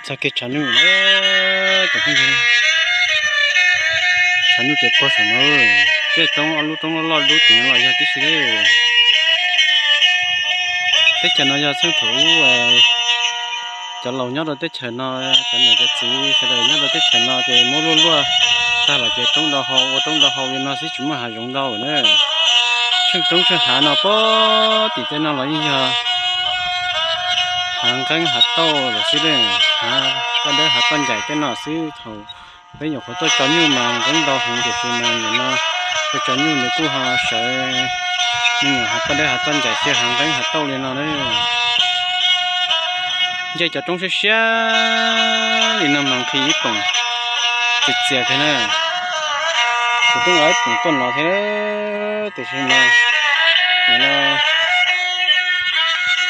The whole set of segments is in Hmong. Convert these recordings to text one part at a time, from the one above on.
Txog kev tshav nyuj na, tshav nyuj ces pog saum no, tej roob ob lub roob loj loj dub tim no los yog tib si li. Teb chaws no yog txheej thaum ub cov laus nyob rau teb chaws no, cov niam cov txiv sawv daws nyob rau teb chaws no ces muab luaj luaj tag los ces roob do hau, ua roob do hau li no xwb tsis muaj hav zoov ntau na. Tsheej roob tsheej hav no pog tim tej no los yeej yog hav nqeeb hav tauj lawm xwb ne. Hav paj dawb hav toj ncaim tej no xwb. Thaum peb nyuam qhuav tuaj tso nyuj mas nqeeb ntau heev tiam sis mas nim no tuaj tso nyuj nws kuj ho sawv me nyuam hav paj dawb hav toj ncaim xyaw hav nqeeb hav tauj li no na. Nce cov roob siab siab li no mas nqhis ib poom txias txias kiag na. Kuv twb nqa ib poom tuaj no thiab tiam sis mas nim no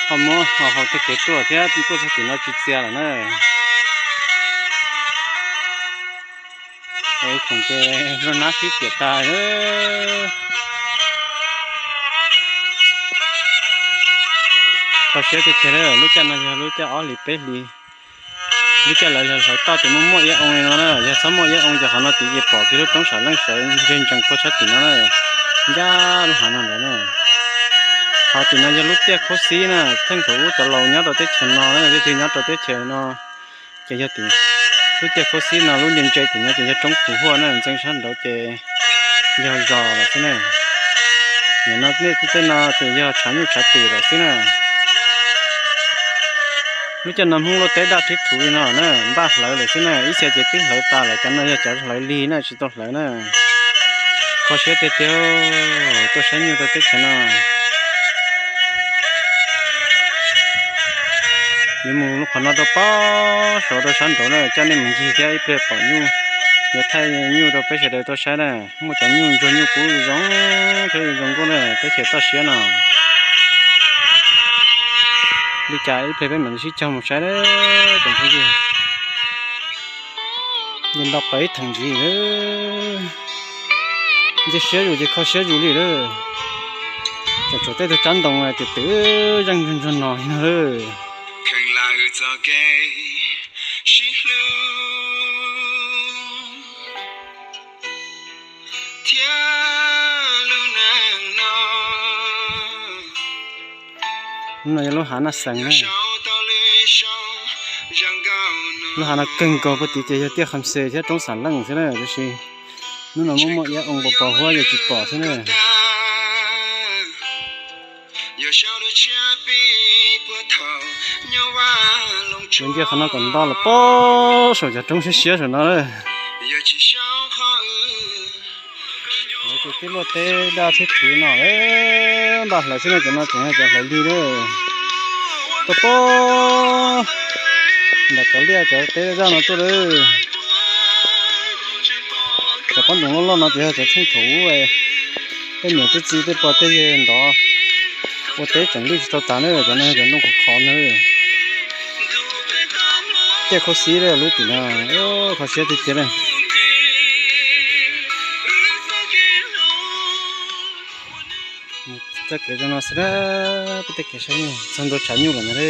ho muab ho hau tej kev tuaj thiab tuaj txog tim no tsis txias lawm na. Ib khoom ces luag nab sib piam tas. Kho siab tiag tiag, lub caij no yog lub caij ob hlis peb hlis. Lub caij lawv hlawv toj ces muaj muaj iab oo li no na, yog txhob muaj iab oo ces qhov no tid ces pom kiag lub roob sam leej sawv ntseeg ntsees puag sab tim no na, ncaj lub hav no ntawd na. Ho tim no yog lub tiaj khuab xib na, theej thaum ub cov laus nyob rau teb chaws no na, leej twg nyob rau teb chaws no ces yog tim lub tiaj khuab xib no lub ntse ntse tim no ces yog roob Pus Huaj na, ntxeev sab nraud ces yog zos lawm xwb na. Nim no nej tej no ces yog tshav nyuj tshav twm lawm xwb na. Lub caij no Hmoob luaj teb daj thwb thuv li no na, npaj hlawv lawm xwb na, ib txhia ces twb hlawv tas lawm, cov no yog cov hlawv lig na, tsis tau hlawv na. Kho siab tiag tiag, tuaj saib nyuj rau teb chaws no. Yuav mus qhov no rau pob saud rau sab nraud na, coj nej mus ncig thiab ib pliag pom nyuj, yuav thaij nyuj rau peb sawv daws tau saib na. Muaj cov nyuj ntsuag nyuj kub zoo thiab zoo nkauj na, teb chaws toj siab no. Li cas ib pliag peb mam li sib cog mus saib tsoom phooj ywg. Nce nto pawv ib theem ntxiv lawm. Ntxim siab zus ces kho siab zus li lawm. Tseem tshuav tej tug tsab ntoo twm twm zeej ntsuag ntsuag no li no lawm. Hnub no yog lub hav Naj Xees na. Lub hav no kawg nkaus puag tid ces yog tiaj Kham Xes thiab roob Xam Leej xwb na, tiam sis hnub no muaj muaj iab oo pos pos huab yog tsis pom xwb na. Yuav nce qhov no kom nto los pob saum cov roob siab siab saum no. Lawv ces twb luaj teb daj thwb thuv no, npaj hlawv xwb no, cov no tseem yog cov hlawv lig na. Tuaj pob nram cov liaj cov teb zaj no tuaj lawm. Cov pob ntoo loj loj no ces yog cov tsheej thaum ub tej niam tej txiv tej pog tej yawg ntov ua teb tseem lwj tsis tau tas na, cov no yog cov ntoo khov khov na. Tiaj khuab xib lub tim no, kho siab tiag tiag li. Txoj kev zoo no xwb na, peb tej kev saib nyuj txog ntua tshav nyuj lawm ntag.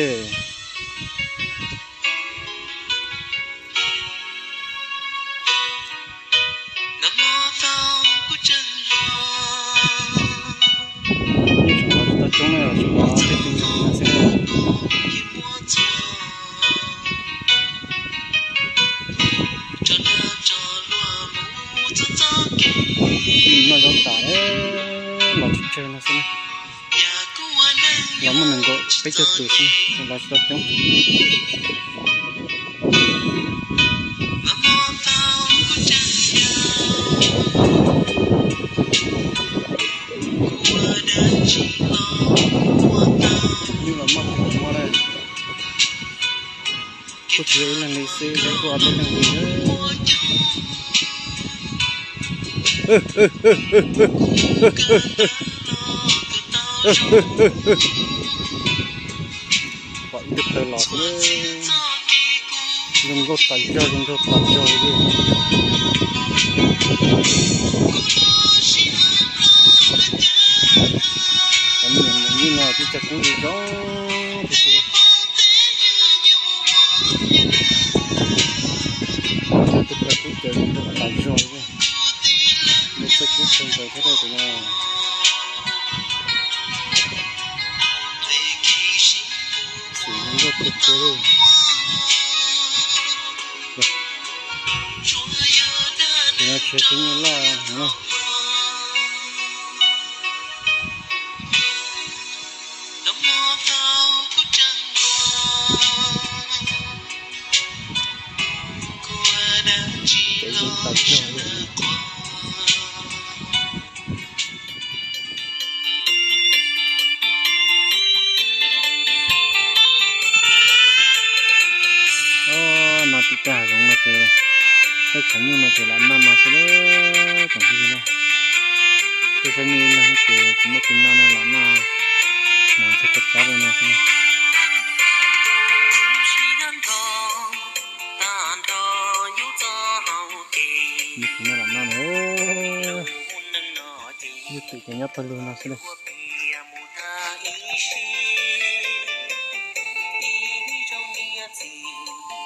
Tsis tau coob na, tsuas peb tug xwb na. Noj zaub tas, los tsawg tsawg no xwb na. Los muaj nees nkaum peb caug tus xwb, los tsis tau coob. Nyuj los muaj kawg nkaus na. Kuj tsis yog ib leeg li xwb, kuj ob peb leeg li. Pom ib tug plawv los xwb. Zoo nkauj tas zog, zoo nraug tas zog li. Cov me nyuam mus nyuj no twb cog kub zoo zoo thiab xwb. Cov zoo tas zog li, lub txaj kub kawg nkaus thiab tus no. Xim zoo nkauj tiag tiag li. Tus no tsis yog tus nyuj loj no. Cov zoo tas zog li. Os, no tim tej hav zoov no ces tej tshav nyuj no ces lam noj no xwb lauj tsoom phooj ywg na. Tej tshav nyuj ib leeg ces tsis muaj tus noj no lam noj mov ntxhw kua txob rau no xwb na. Nws tsis noj lam noj na. Ib tug ces nyob pawg lug no xwb na.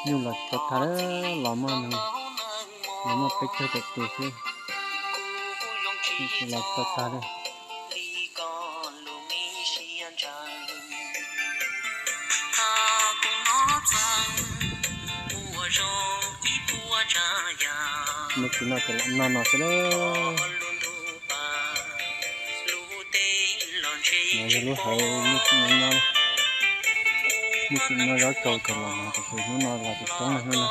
Nyuj los tsis tau tag li, los muaj, los muaj peb caug tawm tus xwb, los tsis tau tag li. Muaj tsis noj ces lam noj no xwb lauj. No yog lub hauv muaj tsis noj nyob, muaj tsis noj zaub tsau ces los no, tab sis hnub no los tsis coob na hnub no.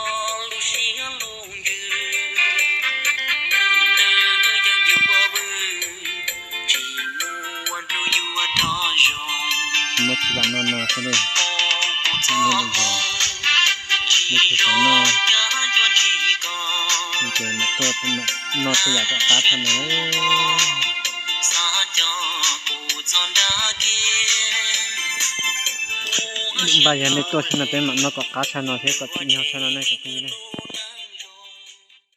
Muab tsis lam noj no xwb li. Noj li yog, nws tsis xav noj, nws ces mam tuaj noj tej yam tom qab tshaj no. Npaj yog nej tuaj tshaj no peb mam noj tom qab tshaj no thiab kom tsim nyog tshaj no nej tsoom phooj ywg ne.